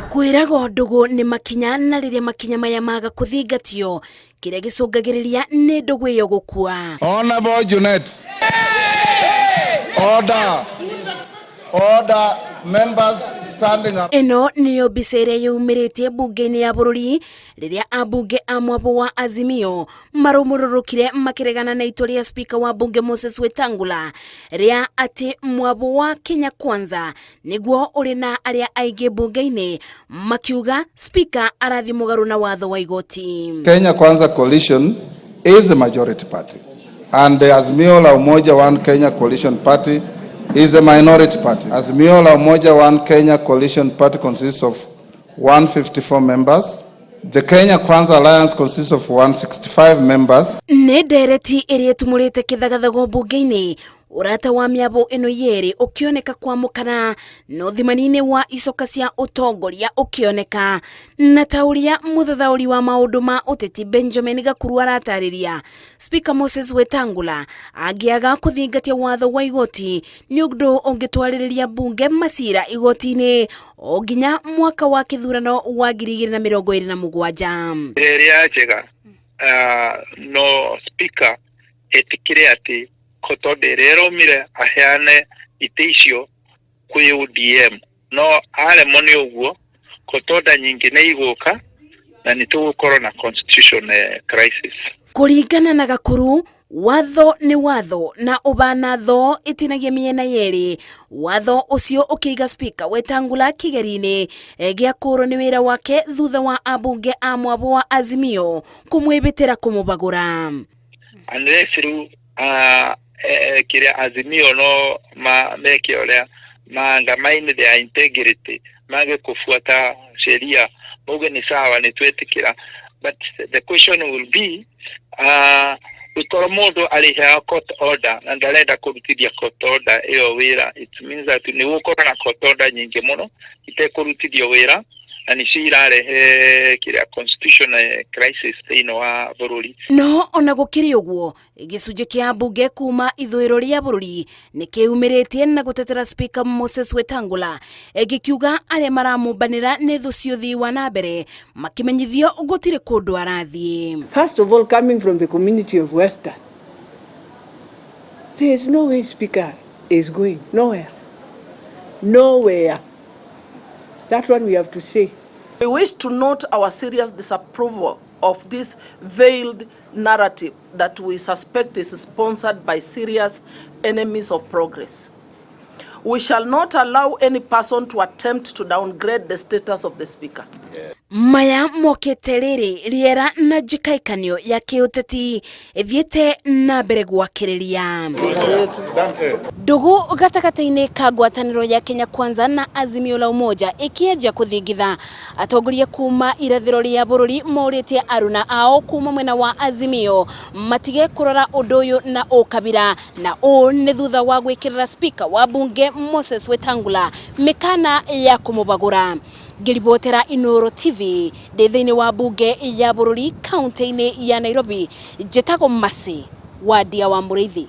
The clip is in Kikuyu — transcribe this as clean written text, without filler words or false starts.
Kwĩragwo ndũgũ nĩ makinya na rĩrĩa makinya maya maga kũthingatio kĩrĩa gĩcũngagĩrĩria nĩ ndũgũ ĩyo gũkua. Honorable Junet. Order. Order. Members standing up. Ĩno nĩyo mbica ĩrĩa yumĩrĩtie mbunge-inĩ ya bũrũri rĩrĩa ambunge a mwambo wa Azimio marũmũrũrũkire makĩregana na itua rĩa spika wa mbunge Moses Wetangula rĩa atĩ mwambo wa Kenya Kwanza nĩguo ũrĩ na arĩa aingĩ mbunge-inĩ, makiuga spika arathiĩ mũgarũ na watho wa igoti. Kenya Kwanza Coalition is the majority party and the Azimio la Umoja One Kenya Coalition Party is the minority party. Azimio la Umoja One Kenya Coalition Party consists of 154 members. The Kenya Kwanza Alliance consists of 165 members. Nĩ ndereti ĩrĩa ĩtumũrĩte kĩthagathago mbunge-inĩ, ũrata wa mĩambo ĩno yerĩ ũkĩoneka kwamũkana na ũthimani-inĩ wa icoka cia ũtongoria ũkĩoneka, na ta ũrĩa mũthathaũri wa maũndũ ma ũteti Benjamin Gakuru aratarĩria, Speaker Moses Wetangula angĩaga kũthingatia watho wa igoti nĩ ũndũ ũngĩtwarĩrĩria mbunge macira igoti-inĩ o nginya mwaka wa kĩthurano wa 2027. Ĩrĩa njega no speaker etikire atĩ court order ĩrĩa ĩromire aheane itĩ icio kwĩ ODM, no aremwo nĩ ũguo court order nyingĩ nĩ igũka na nĩ tũgũkorwo na constitution crisis. Kũringana na Gakuru, watho nĩ watho na ũbana tho ĩtinagia mĩena yerĩ, watho ũcio ũkĩiga spika Wetangula kĩgeri-inĩ gĩa kũrwo nĩ wĩra wake thutha wa ambunge a mwambo wa Azimio kũmwĩbĩtĩra kũmũbagũra. Unless rĩu kĩrĩa Azimio no meke ũrĩa maandamaine their integrity, mage kufuata sheria, mauge ni sawa, nĩ twetĩkĩra. But the question will be, gũkorwo mũndũ arĩheaga court order na ndarenda kũrutithia court order ĩyo wĩra, it means that nĩ gũkorwo na court order nyingĩ mũno itekũrutithio wĩra, na nĩcio irarehe kĩrĩa constitutional crisis thĩinĩ wa bũrũri. No ona gũkĩrĩ ũguo, gĩcunjĩ kĩa mbunge kuma ithũĩro rĩa bũrũri nĩ kĩumĩrĩtie na gũtetera Speaker Moses Wetangula, gĩkiuga arĩa maramũmbanĩra nĩ thũ cia ũthii wa na mbere, makĩmenyithio gũtirĩ kũndũ arathiĩ. First of all, coming from the community of Western, there is no way Speaker is going nowhere. Nowhere. That one we have to say. We wish to note our serious disapproval of this veiled narrative that we suspect is sponsored by serious enemies of progress. We shall not allow any person to attempt to downgrade the status of the Speaker. Maya mokĩte rĩrĩ rĩera na njĩkaikanio ya kĩũteti ĩthiĩte na mbere gwakĩrĩria ndũgũ gatagatĩ-inĩ ka ngwatanĩro ya Kenya Kwanza na Azimio la Umoja ĩkĩanjia kũthingitha. Atongoria kuma irathĩro rĩa bũrũri morĩtie aruna ao kuma mwena wa Azimio matige kũrora ũndũ ũyũ na ũkabira, na ũũ nĩ thutha wa gwĩkĩrĩra Speaker wa bunge Moses Wetangula mĩkana ya kũmũbagũra. Ngĩribotera Inooro TV ndĩ thĩinĩ wa bunge ya bũrũri kaunti-inĩ ya Nairobi, njĩtagwo Mercy Wandia wa Mũrĩithi.